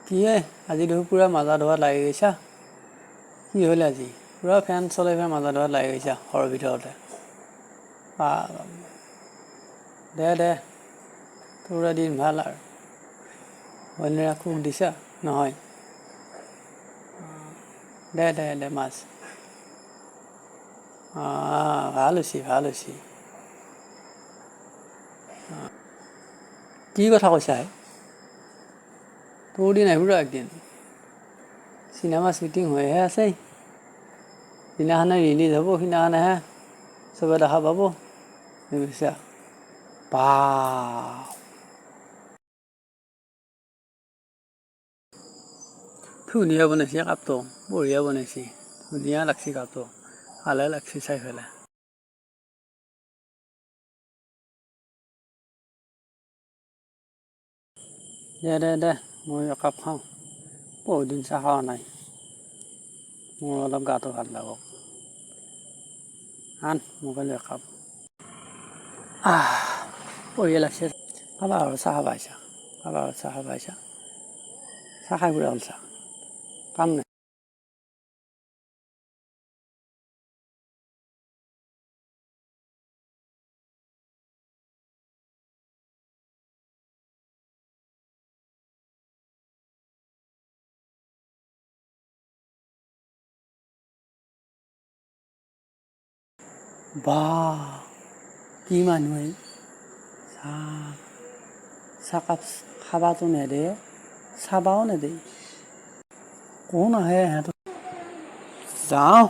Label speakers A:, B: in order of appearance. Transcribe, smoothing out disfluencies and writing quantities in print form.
A: কি হে, আজি দেখোন পূৰা মাজা ধোৱাত লাগি গৈছা? কি হ'ল, আজি পূৰা ফেন চলাই পেলাই মাজা ধোৱাত লাগি গৈছা ঘৰৰ ভিতৰতে? বা, দে দে, তোৰ দিন ভাল আৰু। অন্যৰা কোক দিছা নহয়? দে দে দে মাছ। ভাল হৈছে, ভাল হৈছে। কি কথা কৈছা হে? তোৰ দিন আহিব ৰ একদিন। চিনেমা শ্বুটিং হৈহে আছে, যিদিনাখনে ৰিলিজ হ'ব সিদিনাখনেহে চবে দেখা পাব, বুজিছা? বা, ধুনীয়া বনাইছে কাপটো, বঢ়িয়া বনাইছে, ধুনীয়া লাগছে কাপটো, ভালে লাগছে চাই পেলাই। দে দে দে, মই একাপ খাওঁ, বহুত দিন চাহ খোৱা নাই। মোৰ অলপ গাটো ভাল লাগক। আন মোবাইল একাপ। আহ, বঢ়িয়া লাগছে। খাবা আৰু চাহ খাবা আহিছা, খাবা আৰু চাহ খাবা আহিছা। চাহ খাই বুঢ়া হ'ল, চাহ কাম নাই। বা, কি মানুহ! চাহ চাহকাপ খাবাটো নেদে, চাবাও নেদে। কোন আহে ইহঁত? যাওঁ।